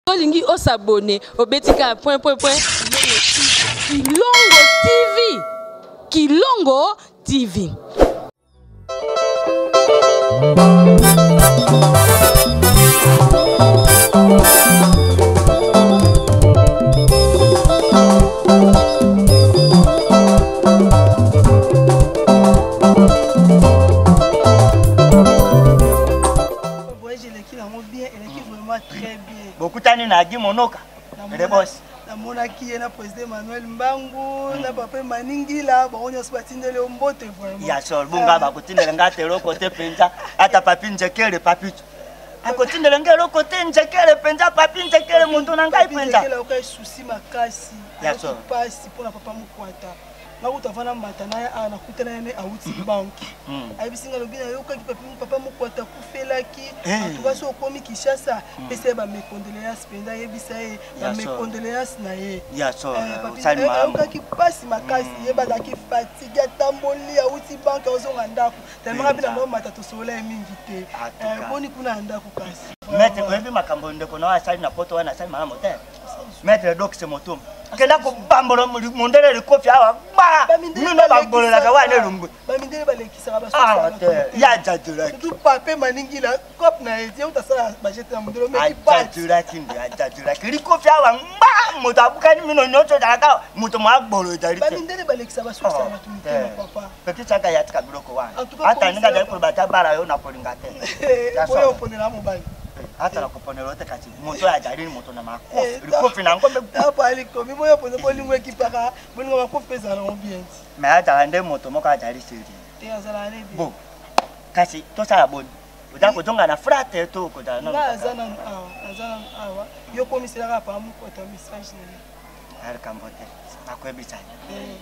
Olingi o s'abonner, obeti kaka point point point Kilongo TV. Kilongo TV. Bokutani na Guy Monoka, le boss. Namonaki ye na président Emmanuel Mbangu na papa Maningila, bango nyonso batindeli yo mbote vraiment. Ya solo, bonga ah. bakotindela nga te eloko te mpenza, ata papi Nzekele papi akotindela nga eloko te Nzekele mpenza, papi Nzekele moto na ngai mpenza. Nzekele ayoka souci makasi, ya solo, pasi mpo na papa Mukwata. Nakuta avanda mbata na ye awa nakutana ye ne awuti banque hmm. ayebisi nga alobi nayokaki papa mokwata akufelaki eh. antuka so okomi kinshasa hmm. pesa ye bamecondoléance mpenza ayebisa ye bamecondoléance na ye eh, eh, ayokaki mpasi makasi hmm. ye bazalaki fatigue atamboli awuti banque azonga ndako tellement mpe na mata tosolola ye mingi te boni kuna ya ndako kasi maître oyebi makambo ndeko na oyo asali na poto wana asali malamu te maître dox motumba kenda kobambola mondele likofi awa gba mino babololaka wana elumbu bamindele balekisaka ah, ya jajulaki pape maningila cop na ye ye utasala bajete na mondele omeki ajajulaki nde ajajulaki likofi awa ngba moto abukani mino nyonso ezalaka moto mwa gbolo ezali te bamindele balekisa basukisaka oh, bato mitema papa petit chaka ya tika biloko wana ata ndenge azali koloba ata bala yo nakolinga te oyo oponela mobali ata nakoponela yo te kasi moto oyo azali moto na makofi eh, likofi na yango mpe likomi boyo mpoza bolingo ekipaka bolingo makofi mpe ezala nango bien ti mais azala nde moto moko azali seri te azala ne bon kasi tosala boni oza kozonga na frate to kozala nano aza nanu awa aza nanu awa yo komiselaka pa mokota message na ye alikambo te nakoyebisa ye eh.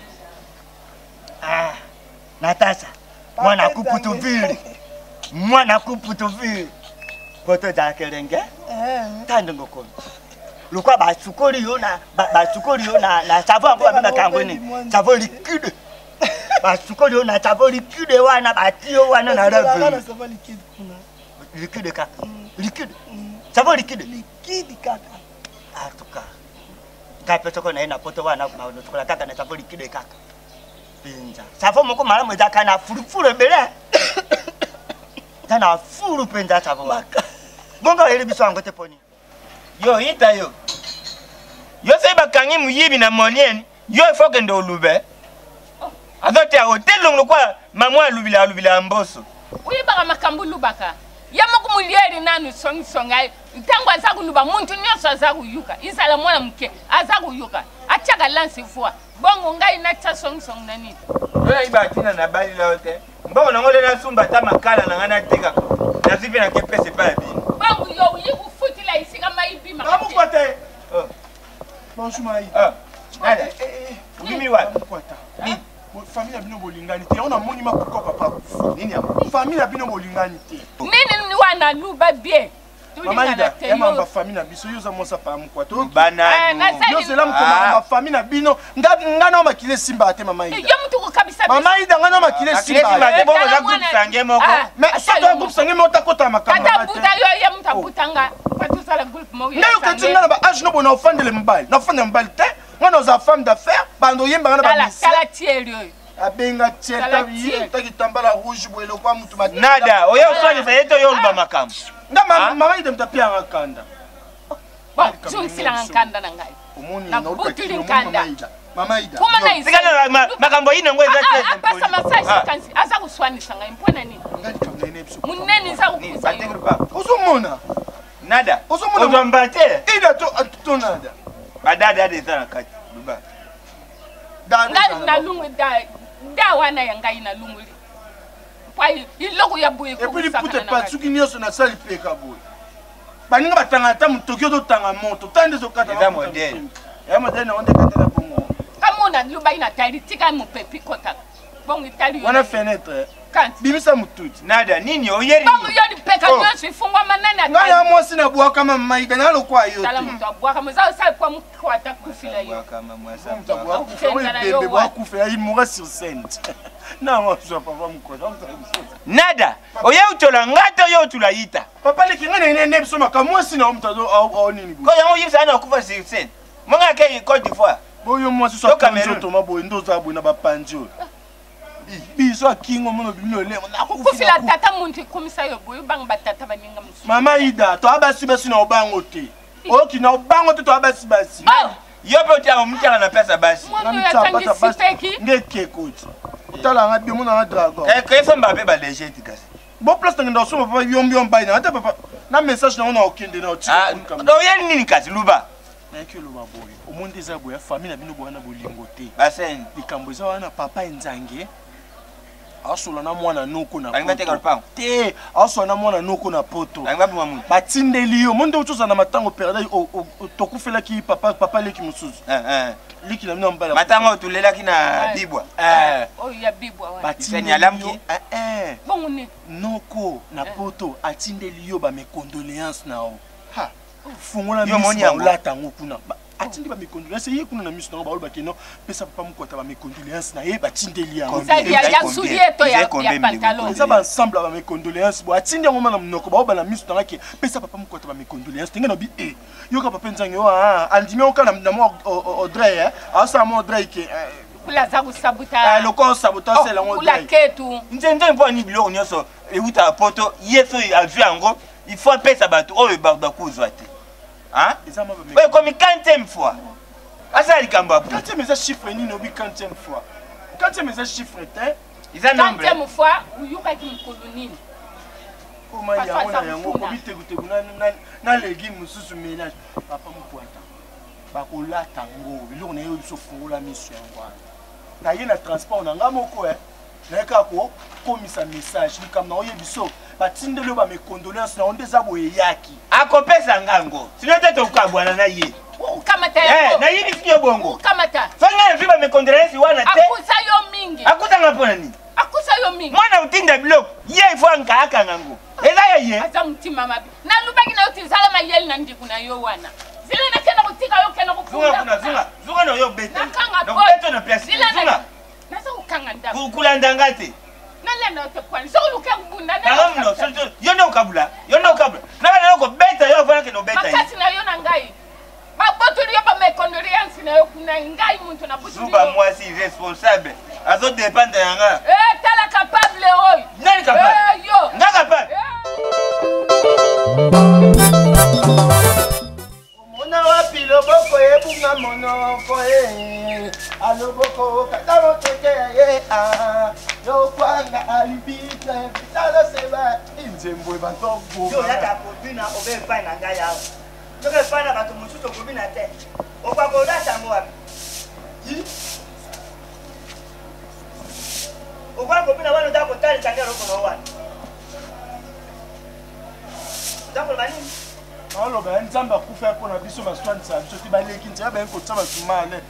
ah Natasha mwana kuputu vile mwana kuputu vile poto ezalaka elenge eh. ta ndenge okomi lokwa basukoli yo na basukoli yo na na savon yango babengaka yango nini savon liquide basukoli yo na savon liquide wana bati yo wana na lave liquide kaka mm. liquide mm. savon liquide liquide kaka en tout cas ngai mpe soko naye na poto wana nasukola kaka na savon liquide kaka mpenza savon moko malamu ezalaka na fulufulu ebele eza na fulu mpenza savon wana bongo oyeli biso yango te poni yo ita yo yo soki bakangi moyibi na moniene yo ifo kende olube oh. azotia otelongo lokola mama alubila alubila ya mboso oyebaka makambo olubaka ye moko molieri nanu songisongi aye ntango aza koluba muntu nyonso aza koyuka ezala mwana moke aza koyoka atiaka lance voi bongo ngai natya songisongi na nini oyo ayiba ntina na balila yo te mbongo nango nde nasumba ata makala na ngai natekaka nazwi mpe nake pesa epai ya bino bongo yo oyi kofutila esika mai bima bamukwata ye oh. bonjour mai ah. eh, eh, eh, obimi wapi famille na bino bolingani te yango namoni ma pourquoi papa akufi nini yango famille na bino bolingani te nini wana luba bien Mama Ida, ya mamba famille na biso, yo za mwasa pa mukwa to. Yo zela mukoma ma famille na bino. Nga nga na makile simba te mama Ida. Yo mutu ko kabisa. Mama Ida nga na makile simba. Makile simba te bongo za groupe sange moko. Ah, Mais so to groupe sange moko takota makambo. Tata buta yo ye mutu abuta nga. Pa tozala groupe moko. Nga yo kati nga na ba âge no bona ofandele mobali. Na ofandele mobali te. Nga na za femme d'affaires, bando yemba nga na ba misère. Tala tieli oyo. abenga tietaki tambala rouge boye lokwa mutu nada oye oswanisa ye te oye oloba makambo nga mama ide mutu apianga kanda zongisilanga nkanda na ngai nabutuli nkanda mama ida makambo ayina yango eza ah, ah, apesa masage ah. kansi aza koswanisa ngai mpo na nini monene eza kokusa ozomona nada ozomona ozwa mbate ida to nada badada ada eza na kati luba ngai nalungwi da da wana ya ngai nalunguli po eloko ya boye epuis liputa epasuki nyonso nasali peka boye baninga batanga ata motoki ozotanga moto ta nde ezokata eza modele ya modele nango nde ekatela bongo kamona lobaki natali tika mopepi kotaka bongo etali wana fenetre bimisa motuti nada nini oyeri bongo yo Lipeka Oh. nyonso efungwama nani Ngai ya atali? mwasi na bwakama maida na lokwa yo. Tala moto abwakama eza osala po mokwata akufila yo. Bébé bwakufa il mourra sur scène. Na mwasi papa mukota. Nada, oye utola nga te oye otula yita. Papa leki ngai na nene biso makambo mwasi na moto azo au nini Ko yango oyebisa na akufa sur scène. Monga ke Côte d'Ivoire. Boyo mwasi so To Cameroun. nzoto maboye nde oza boye na bapanzi oyo. Biso akingo mono bino olemo. Kufila tata muntu ekomisa yo boye obanga batata baninga mosusu. Mama Ida, to abasi basi na obango te. Oki na obango te to abasi basi. Oh! Yo mpe otiaka omitiaka na place ya basi. Mwana oyo atangi sipeki. Nge ekeko ti. Otala nga bio mona nga dragon. Kayesomba mpe baleger ti kasi. Bo place na ngenda osomba papa yombi yombi na ata papa na message na ngo na okende na otika. Oye nini kasi luba. Nayaki oloba boye omoni nde eza boye ya famille na bino boya na bolingo te. Baseni. Likambo eza wana papa Nzange asola na mwana noko na Balingi bateka lopango? Te, asola na mwana noko na poto. Balingi baboma moto. Batindeli yo, monde ozo na matango perda tokufelaki papa papa leki mosusu. Leki na bino mbala. Matango oyo tolelaki na Bibwa. Oyo ya Bibwa wana. Ifeni alamki. Bongo nini? Noko na poto atindeli yo ba mes condoléances na yo. Ha. Fungola Yo miso omoni yango? baolata yango kuna. Atindi ba mes condoléances ye kuna na miso nango baoloba ke non pesa papa Mukwata ba mes condoléances na ye batindeli yango. Eza ya soulier to ya pantalon. Eza ba ensemble ba mes condoléances bo atindi yango na monoko baoba na miso nanga ke pesa papa Mukwata ba mes condoléances ndenge na bi e yoka papa Nzange yo ah andimi oka na mwa Audrey eh asala mwa Audrey ke Kula aza kosabuta. Lokola osabuta osala yango Kula Audrey. ketu. Nze mpo ani biloko nyonso eutaka poto ye soki azwi yango il faut apesa bato oyo bato bakozwa te. Hein? Oyo ekomi quantième fois. Asala likambo ya boye. Quantième eza chiffre nini obi quantième fois? Quantième eza chiffre te. Eza nombre. Quantième fois oyokaki mokolo nini? Koma yango na yango komitekuteku na légume mosusu mélange. Papa Mukwata bakolata ngo biloko na ye oyo biso fungola miso yango wana. Na ye na transport na nga moko eh. Naye kaka kokomisa message likambo na oye biso batindeli yo ba mes condoléances na yo nde eza boye eyaki. Akopesa nga ngo sino te tokabwana na ye. Okamata yango. Nayebisi yo bongo. Okamata. Soki ngai nazwi ba mes condoléances wana te. Akusa yo mingi. Akusa nga mpo na nini? Akusa yo mingi. Mwana otinda biloko ye il faut anka akanga ngo. Eza ya ye. Aza mutima mabe. Nalobaki na yo ti zala mayele na ndeko na yo wana. Zela nakenda kotika yo kenda Zunga kofunda. kuna zunga. Zunga na yo beta. Nakanga Nakobeta na place. Zela na- Zunga. Naza kokanga ndako. Kulanda nga te. Nalanda yo te pwani. Soki oluki akobunda, nani Kanga muno, akokata? yo nde okabula. Yo nde okabula. Naka na yo kobeta yo avant kende obeta ye. Makasi na yo na ngai. Babotoli yo ba mes condoléances na yo kuna ngai muntu na botoli. Zuba mwasi irresponsable. Azo dépendre na nga. Eh tala capable oyo. Nani capable? Eh yo. Nga capable. Omona wapi loboko ebunga monoko e aloboko kata moteke ye a yokwanga alibite pitala seba inzembo ebato Yo oyaka kobina obe epai na ngai awa. Soki epai na bato mosusu okobina te. Okoka kolata yango wapi? Okoka kobina wana oza kotalisa ngai eloko na yo wana. Oza koloba nini? Naoloba ya Nzambe akufa mpo na biso baswanisa biso te baleki nzela baye kotia bato male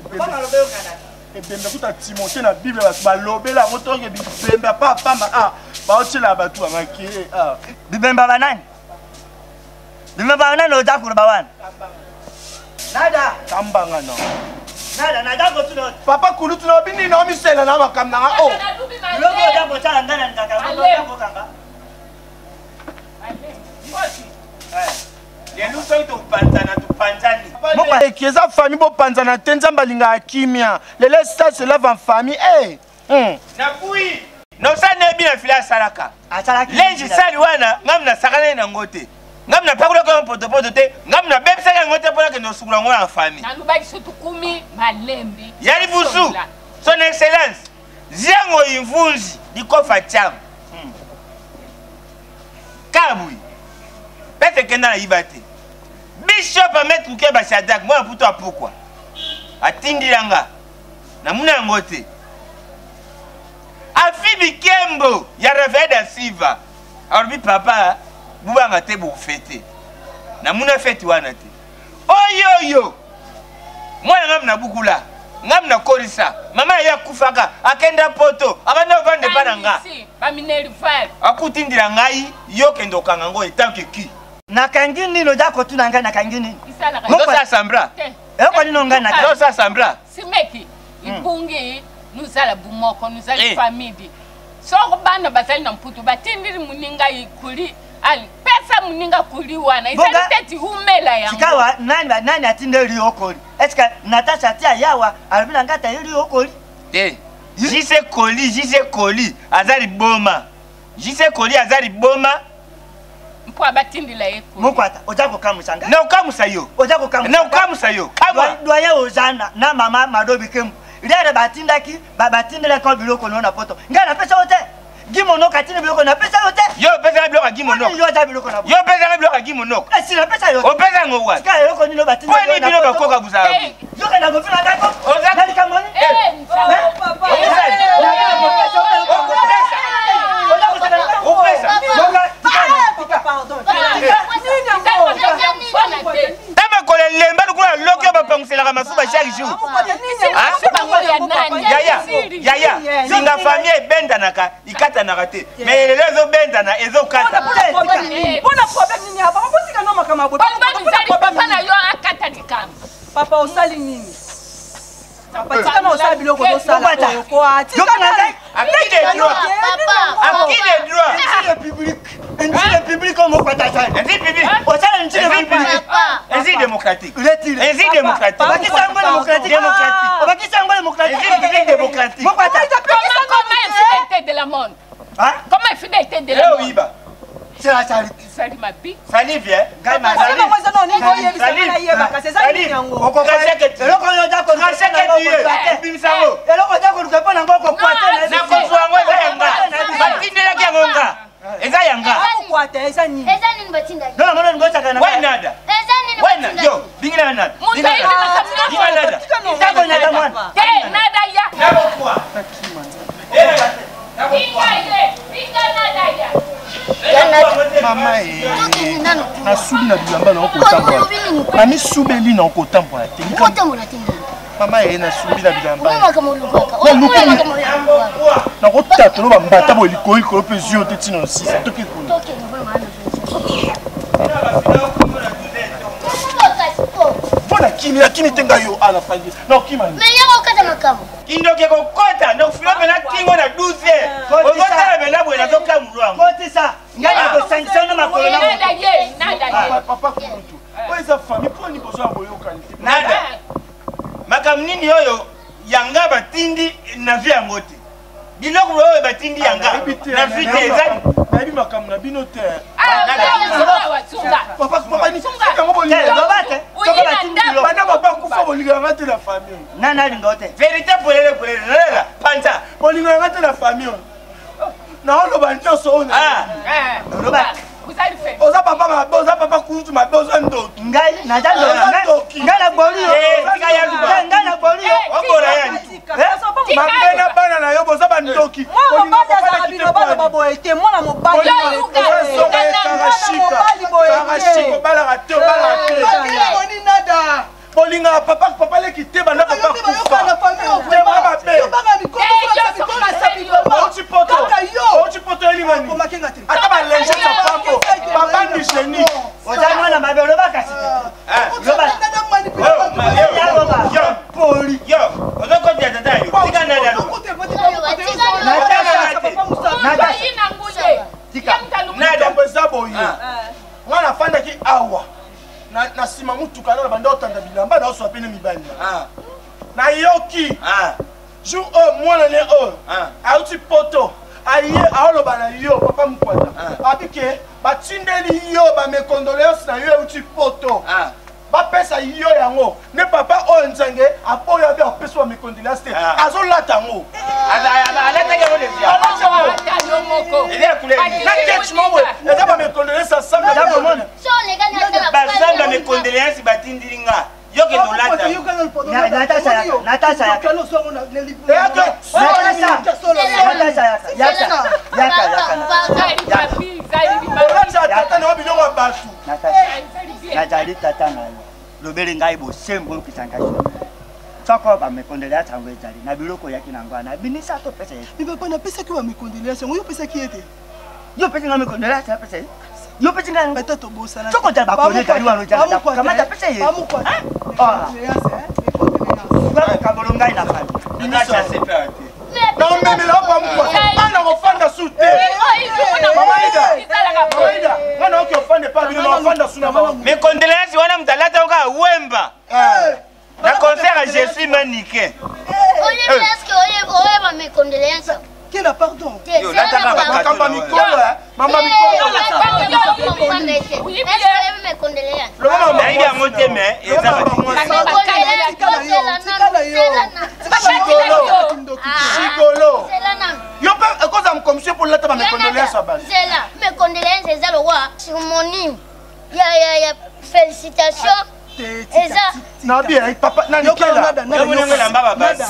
ebembe ebembe kuta timote na bible bato balobela yango toke bibembe apapamba a baotiela bato bamake a bibembe banani bibembe banani oza koloba wana nada kambanga na nada nada kotuna papa kulutu na bini na misela na makambo na nga o biloko oza kotala nga na lingaka oza kokanga lelo soki topanzana topanzani eki eza famille bopanzana te nzambe alingaka kimia lelo ça se lave en famille eh Napui nosala nayebi na fila asalaka lenji sali wana ngam nasakanaki nango te ngam napakolaki yango potopoto te ngam nabebisaki yango te mpo nakende kosukola yango na famille nalobaki so tukumi malembe ya libusu son excellence ziango imvunzi likofa tiango kabwi pete kenda na yiba te bishop ametruke bashadak mwana putu apokwa atindila nga namona yango te afi bikembo ya Rafael da Silva alobi papa bubanga te bofete namona fete wana te oyoyo mwana ngam na bukula Ngam nakolisa mama ye akufaka akenda poto abanda ovanda epa na nga akutindila ngai yo kende okanga ngo etanke ki nakangi nini oza kotuna ngai nakangi nini osala sambla eloko nini ngai nakangi osala sambla simeki ibungi nuzala bumoko nuzali eh. famille soko bana bazali na mputu batindili moninga kuli ali pesa moninga kuli wana ezali teti umela yango sikawa nani nani atindeli yo koli est ce que natasha atia yawa alobi na ngai atayeli yo koli te jise koli jise koli aza liboma jise koli aza liboma mpo abatindela ye mokwata oza kokamwisa ngai na okamwisa yo oza kokamwisa na okamwisa yo kamwa doyen oza na mama madobi kembu lere batindaki batindelaki yo biloko no na poto ngai napesa yo te gimonoka atindi biloko napesa yo te yo opesaka biloko ya gimonoka yo aza biloko na yo opesaka biloko ya gimonoka esi napesa yo opesa yango wapi sika eloko nini batindi bino bakoka buzala yoka na kofina ngai ko na likambo nini ta makolo elemba lokola loki oyo bapanguselaka masuba chaque jour yaya yaya singa famille ebendanaka ikatanaka te mais lelo ezobendana ezokata papa osali nini papa tika na osala biloko ozosala Acquis des droits. Ainsi république. Ainsi république comme au Kwatasal. Ainsi public. Osala ainsi république. Ainsi démocratique. Ainsi démocratique. Obakisa yango démocratique. Démocratique. Obakisa yango démocratique. Ainsi public démocratique. Mokwata. Comment infidélité de la monde? Hein? Comment infidélité de la monde? C'est la charité. Sali mabi. Salive, eh? Ngai mazali. Eloko oyo oza kobimisa yango. Eloko oza koluka mpo nango okokwata na Nakozwa yango eza ya nga. Batindelaki yango nga. Eza ya nga. Eza nini? Eza nini batindaki? Non, non, non, osaka na. Why nada? Eza nini batindaki? Yo, bingila na nada. Moto ayebi makambo Bingila nada. Tako nyata mwana. Te, nada ya. Nakokwa. Binga ye, binga nada ya. Mama e nasubi na bilamba na okotambola namisubeli na okotambola te mama e nasubi na bilamba nakotatolo bambata boye likolo likolo mpe zwi yo te ntina osisa toke kuna mpo nakimi nakimi te ngai yo anafandi nakokima Kindoki ekokota ndokufila mpena kingo na 12 heures ozotala mpena boye nazokamulwa yango kotisa ngai nakosangisa no makolo na papa kulutu oyo eza famille mpo nini bozwa boyokani te nada makambo nini oyo yanga batindi na vie yango te biloko oyo batindi yanga na vie te eza nayebi makambo na bino te bana papa kufa bolingaka te na famille nani alinga yo te verité polele polele nalela panza bolingaka nga te na famille oyo naoloba nyonso oyo oza papa mabe oza papa kulutu mabe oza ndoki ngai naza ndoki ngai naboli yo ngai naboli yo obola yani mabe na bana na yo boza bandoki mwana mobali azalaka bilobaloba boye te mwana mobali obalaka te obalaka te bolingaka papa papa leki te banda papa kufa tema mabe outi poto outi poto elingani ata balenje ya pambo babandi genie oza mwana mabe oloba kasi te yo ozokotela tata yo tika nani aloba eza boye nga nafandaki awa na nsima motuka na banda otanda bilamba naoswa pene mibali ah. nayoki ah. jour oyo mwana ne oyo ah. auti poto aye aoloba na yo papa mokwata abike batindeli yo bamecondoléance na yo euti poto bapesa yo yango nde papa oyo nzange aboya abe apesa ba mecondoléance te azolata yango alataki yango deja na ketch moko eza bamecondoléance ensemble baza ba mes condoléances batindili nga yo kende olata Natasha yaka tata na biloko ya bato nazali tata na yo lobeli ngai bosembo oyokisa ngai soni. Soko bamekondela sango ezali na biloko oyaki na yango wana, binisa topesa ye. Mais papa, napesaki yo bamekondela sango, yo opesaki ye te. Yo opesi nga mekondela sango, apesa ye. Yo opesi nga yango. Peut-être obosana. Soko ozali bakoni ezali wana ozali na ndako, kamata pesa ye. Ah. Kabolo ngai na fami. Binisa sepe te. Naomemela yo pamukwa nga nakofanda su te. Mama Ida, Mama Ida, nga naoki ofanda epa bino, naofanda su na bango. Mais condoléances wana moto alata yango kaka wemba. Na concert ya Je suis mannequin. Oyebi est-ce que oyeba mes condoléances? Kela pardon. Yo, lataka ba Makambo ya mikolo, eh. Mama mikolo. Loba mama Nayebi yango te mais eza ba Gigolo. Yo mpe ekozala commission mpo olata ba mes condoléances ya basi. Zela, mes condoléances eza lokwa synonyme ya ya ya félicitation. Eza Nabi, eh, papa nani kela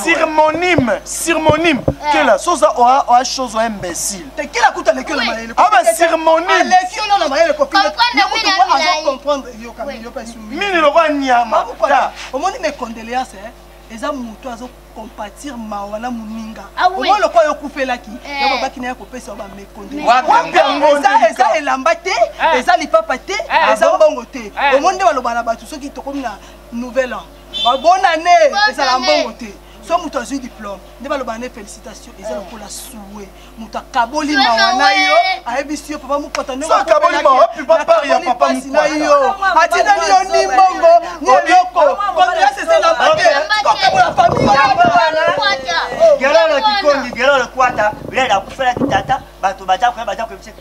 Sirmonime, sirmonime. Kela, soza oa oa chose oa imbécile. Te kela kuta aleki yo na mayele. Ah ba sirmonime. Aleki yo na mayele ko Comprendre Yo kutu mina mwa milai. azo comprendre yo kambi yo pa esumbi. Mini lokwa nyama. Ta. Omoni mes condoléances hein. Eza moto azo compatir mawa na moninga. Ah oui. Omoni lokola yo okufelaki. Eh. Yo babaki na ye kopesa yo ba mes condoléances. Wapi Wapi yango Eza nde eza elamba te, eza lipapa te, eza mbongo te. Omoni nde baloba na bato soki tokomi na nouvel an. Ba bonne année Bonne ezala année. mbongo te. So moto azwi diplôme nde baloba ne félicitation eza lokola souhait. Moto akaboli Souhait mawa na na yo, we. ayebisi yo papa mokota ndenge So akaboli mawa, wapi pa part ya nakaboli papa pasi na Mukwata? yo. Atindeli yo ni mbongo, ni eloko. Condoléance eza elamba te. Kokabola famille wana. Gelolo kikongi, gelolo kwata, lela akufelaki tata, bato baza koya baza koyebisa.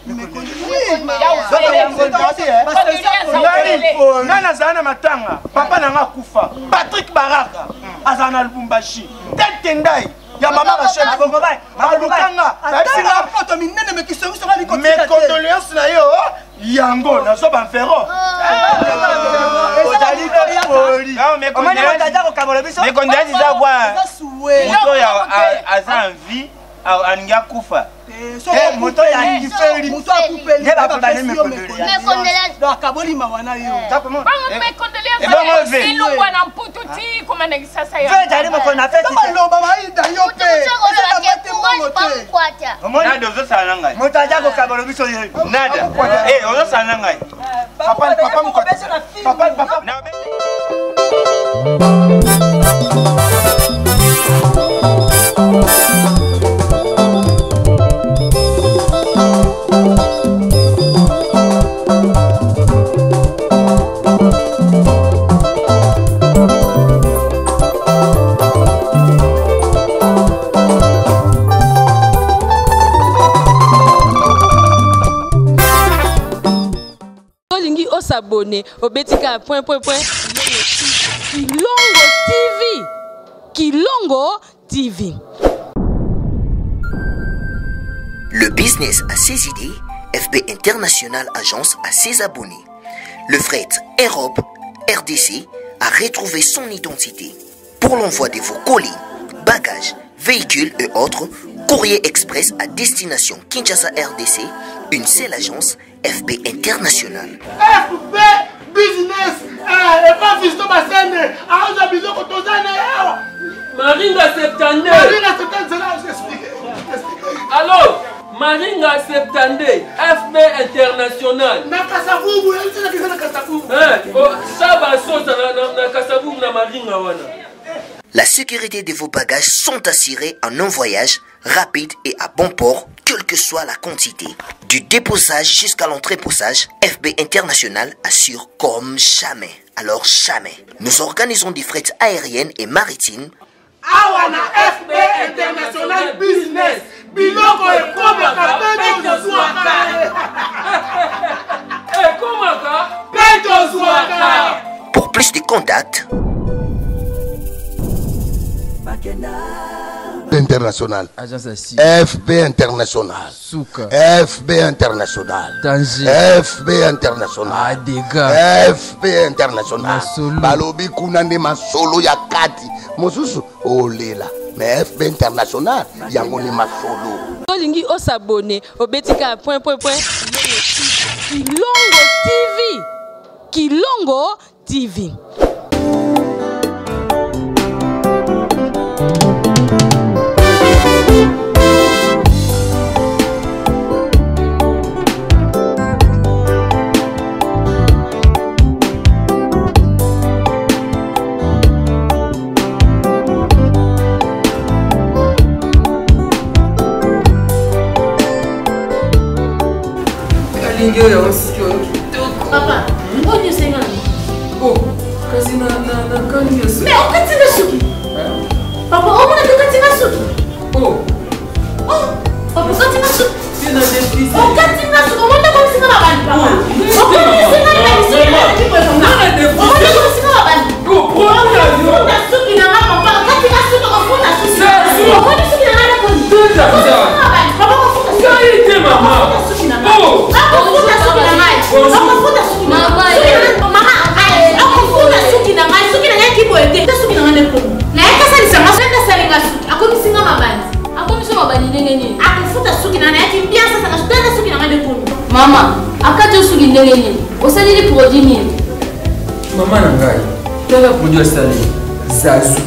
Ngai ngai nazala na matanga, papa na nga akufa. Patrick Baraka azala na Lubumbashi. Tete Ndai ya mama Rachel. Balukanga, bayebisi Atanga nga bafoto minene me kisongisonga mes likotika te. condoléances na yo yango nazwa bamfero. Ozali poli. Non, mais Omoni moto condoléances- aza kokabola biso. Mais condoléances eza kwa Eza souhait. moto oyo aza en vie alingi akufa. Eh, moto ya kifeli. Moto akufeli. Nde bakoba ne mes condoléances. Mes condoléances. Donc akaboli mawa na yo. Bango mes condoléances. Ebongo ve. Elongwa na mputu ti koma na kisasa ya. Ve ezali mokolo na feti Eza te. maloba maida yo Mutu mpe. mosusu Eza akoloba elamba ke te courage mbongo pa te. Mukwata. Omoni Nada ozosala na ngai. moto aza kokabola biso ye. Nada. Eh ozosala na ngai. Papa, papa Mukwata. Papa, papa. Na Olingi osabone, obeti kaka point point point. Kilongo TV. Kilongo TV. Le business a ses idées, FB International Agence a ses abonnés. Le fret Europe RDC a retrouvé son identité. Pour l'envoi de vos colis, bagages, véhicules et autres, courrier express à destination Kinshasa RDC, une seule agence FB International. FB Business epa Fiston Basene aoza biloko toza na ye awa. Maringa 72. Maringa 72 nzela explique. Allo, Maringa 72, FB International. Na Kasavubu, yebisa na Kasavubu. Eh, oh, Saba Sosa na, na, na Kasavubu na Maringa wana. La sécurité de vos bagages sont assurées en un voyage rapide et à bon port, quelle que soit la quantité. Du déposage jusqu'à l'entreposage, FB International assure comme jamais. Alors jamais. Nous organisons des frais aériennes et maritimes. Awa na FB International Business, biloko ekomaka mpe tozwaka. Ekomaka mpe tozwaka. Pour plus de contacts, International. Agence ya si. FB International. Suka. FB International. Danger. FB International. Ah, dégâts. FB International. Masolo. Balobi kuna nde masolo ya kati. Mosusu olela. Mais FB International yango nde masolo. Olingi osabone, obeti kaka point point point. Kilongo TV. Kilongo TV. Ndenge oyo yango siki oyo kitoko. Papa, oyo nyonso enga na Oh, kasi na na na kani ya suki. Mais okati nga suki. Papa, omona te okati nga suki. Oh. Oh, papa okati nga suki. Te na defisi. Okati nga suki, omona komisi nga mabandi papa. Okomisi nga mabandi suki na nga Omona komisi nga mabandi. Ofunda suki na nga papa, okati nga suki, ofunda suki. Omoni suki na nga na koni. Papa, ofunda suki. Ngai te mama. Suki na nga. Akofunda suki na ngai. Akofunda suki na ngai. Mama, akofunda suki na ngai. Suki na ngai kiboye te. Te suki na ngai nde komi. Naye kasalisa nga suki. Asalinga suki. Akomisi nga mabandi. Akomisi mabandi ndenge nini? Akofuta suki na ngai. Nayaki bien sasa nga suki. Tata suki na ngai nde komi. Mama, akati yo suki ndenge nini? Osaleli produit nini? Mama na ngai, tala produit asali zazu,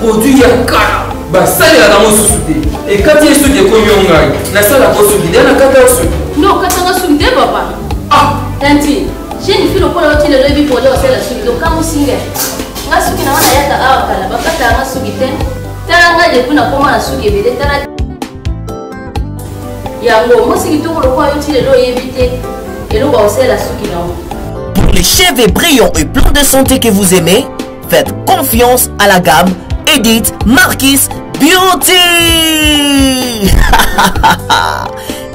produit ya kala basalelaka yango susu te. Ekati ye soki ekomi yo ngai nasalaka yo soki nde nakata yo soki. Nde okatanga suki te papa. Ah! Tanti, jeune fille lokola yo ti lelo oyebi produit osala suki tokamwisi ngai. Nga suki na nga nayaka awa kala bakataka nga suki te. Tala ngai depuis nakoma na suki ebele tala yango mwasi kitoko lokola yo ti lelo oyebi te eloko ya kosalela suki na yo. Pour les cheveux brillants et pleins de santé que vous aimez, faites confiance à la gamme Edith Marquis Beauty.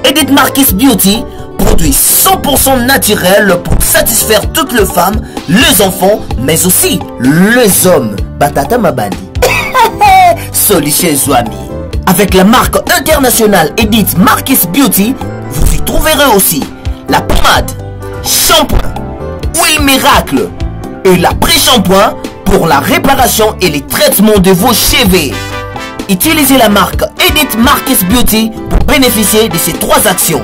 Edith Marquis Beauty, produit 100% naturel pour satisfaire toutes les femmes, les enfants, mais aussi les hommes. Batata Mabandi. Solution Zwami. Avec la marque internationale Edith Marquis Beauty, vous y trouverez aussi la pommade, shampoing, huile miracle et la pré-shampoing pour la réparation et les traitements de vos cheveux. Utilisez la marque Edith Marquis Beauty pour bénéficier de ces trois actions.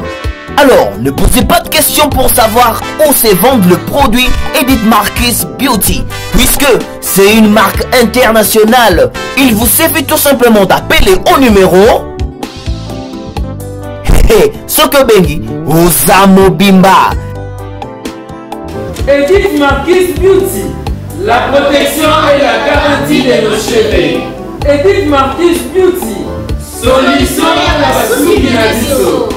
Alors, ne posez pas de questions pour savoir où se vend le produit Edith Marquis Beauty, puisque c'est une marque internationale. Il vous suffit tout simplement d'appeler au numéro Hey, Sokobengi, Osamobimba. Edith Marquis Beauty, la protection et la garantie de nos cheveux. Edith Marquis Beauty, solution à la suki na biso.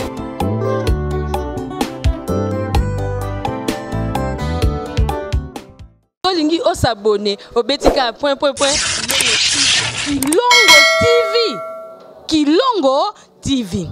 Olingi osabone, obeti kaka point point point. Kilongo TV. Kilongo TV.